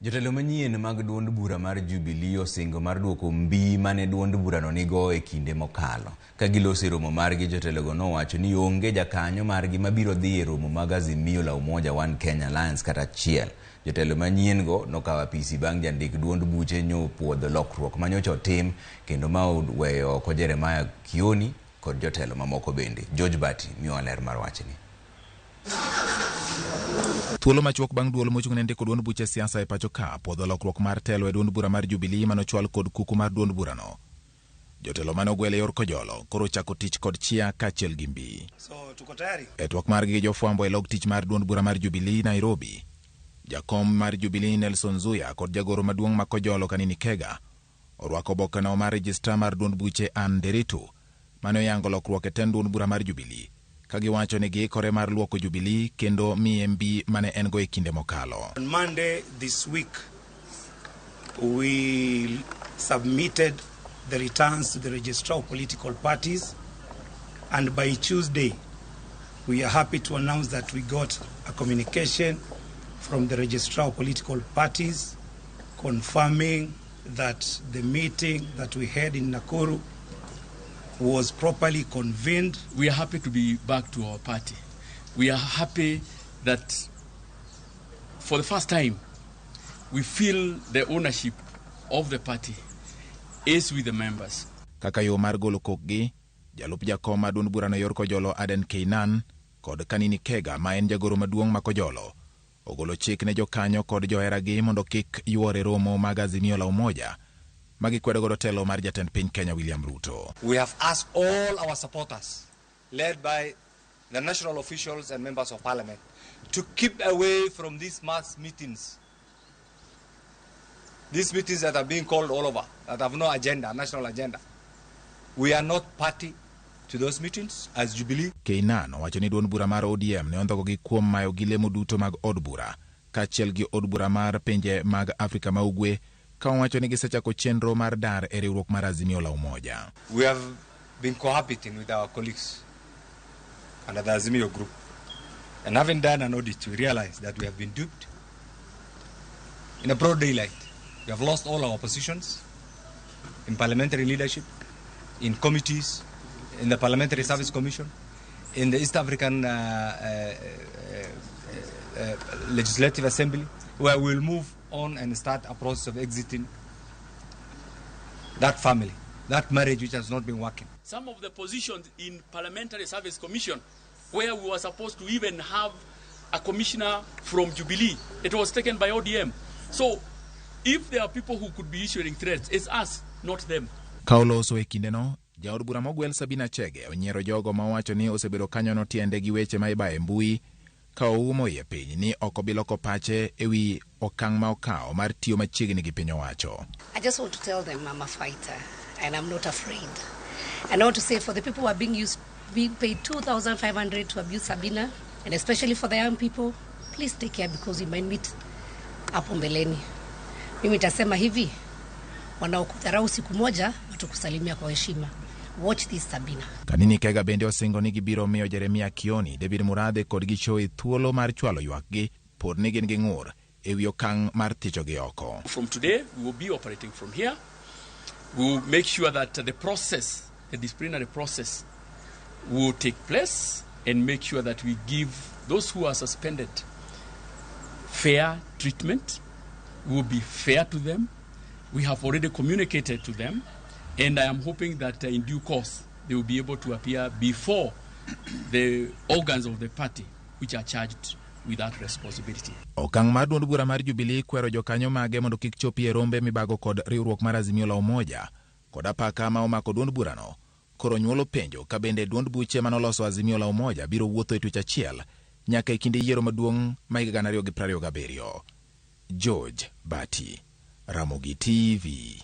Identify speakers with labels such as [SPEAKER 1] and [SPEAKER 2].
[SPEAKER 1] Jotelo manyien mag duond bura mar Jubilee osingo mar duoko mbii mane duond burano nigo e kinde mokalo. Ka giloso e romo margi, jotelogo nowacho ni onge jakanyo margi mabiro dhi e romo mag Azimio la Umoja One Kenya Alliance kata achiel. Jotelo manyien go nokawo apisi bang' jandik duond buche nyopuodho lokruok manyocha otim kendo ma oweyo oko Jeremiah Kioni kod jotelo mamoko bende. George Bati miyowa ler mar wachni.
[SPEAKER 2] Thuolo machuok bang' duol mochung' ne ndiko duond buche siasa e pacho ka puodho lokruok mar telo e duond bura mar Jubilee manochwal kod kuku mar duond burano. Jotelo mane ogwel e yor kojolo koro chako tich kod chia kaachiel gi mbii.
[SPEAKER 3] So, tuko tayari?
[SPEAKER 2] E twak margi gi jofwambo e log tich mar duond bura mar Jubilee Nairobi, jakom mar Jubilee Nelson Nzuya kod jagoro maduong' ma Kojolo Kanini Kega orwako obokeno mar rejistra mar duond buche Ann Nderitu mane oyango lokruok e tend duond bura mar Jubilee ka giwacho ni giikore mar luoko Jubilee kendo miye mbii mane en go e kinde mokalo.
[SPEAKER 3] On Monday this week, we submitted the returns to the Registrar of Political Parties, and by Tuesday, we are happy to announce that we got a communication from the Registrar of Political Parties confirming that the meeting that we had in Nakuru was properly convened.
[SPEAKER 4] We are happy to be back to our party. We are happy that for the first time we feel the ownership of the party is with the members.
[SPEAKER 2] Kaka yo mar golo kokgi, jalup jakom mar duond burano yor Kojolo Aden Keynan kod Kanini Kega ma en jagoro maduong' ma Kojolo ogolo chik ne jokanyo kod joheragi mondo kik yuor e romo mag Azimio la Umoja ma gikwedo godo telo mar jatend piny Kenya William Ruto.
[SPEAKER 5] We have asked all our supporters, led by the national officials and members of parliament, to keep away from these mass meetings. These meetings that are being called all over, that have no agenda, national agenda. We are not party to those meetings as Jubilee.
[SPEAKER 2] Keynan owacho ni duond bura mar ODM ne ondhogogi kuom mayogi lemo duto mag od bura kaachiel gi od bura mar pinje mag Afrika ma Ugwe ka owacho ni gisechako chenro mar dar e riwruok mar Azimio la Umoja.
[SPEAKER 5] We have been cohabiting with our colleagues under the Azimio group. And having done an audit, we realize that we have been duped in a broad daylight. We have lost all our positions in parliamentary leadership, in committees, in the Parliamentary Service Commission, in the East African Legislative Assembly, where we will move on and start a process of exiting that family, that marriage which has not been working.
[SPEAKER 4] Some of the positions in Parliamentary Service Commission, where we were supposed to even have a commissioner from Jubilee, it was taken by ODM. So if there are people who could be issuing threats, it's us, not them.
[SPEAKER 2] Ka oloso e kindeno, jaod bura mogwel Sabina Chege onyiero jogo ma owacho ni osebedo kanyono tiende gi weche ma ibayo e mbui ka oumo iye piny ni ok obi loko pache e wi okang' ma okawo mar tiyo machiegni gi piny owacho.
[SPEAKER 6] I just want to tell them I'm a fighter and I'm not afraid. And I want to say for the people who are being used, being paid 2,500 to abuse Sabina, and especially for the young people, please take care because you might meet hapo mbeleni. Mimi nitasema hivi, wanaokudharau siku moja watakusalimia kwa heshima. Watch this, Sabina.
[SPEAKER 2] Kanini Kega bende osingo ni gibiro miyo Jeremia Kioni, David Murathe kod Gichohi thuolo mar chwalo ywakgi pod ni gin gi ng'ur e wi okang' mar thichogi oko.
[SPEAKER 4] From today, we will be operating from here. We will make sure that the process, the disciplinary process, will take place and make sure that we give those who are suspended fair treatment. We will be fair to them. We have already communicated to them, and I am hoping that in due course they will be able to appear before the organs of the party which are charged with that responsibility.
[SPEAKER 2] Okang' mar duond bura mar Jubilee kwero jokanyo mage mondo kik chopi e rombe mibago kod riwruok mar Azimio la Umoja kod apaka ma omako duond burano koro nyuolo penjo ka bende duond buche manoloso Azimio la Umoja biro wuotho e twech achiel nyaka e kinde yiero maduong' ma higa 2027. George Bati, Ramogi TV.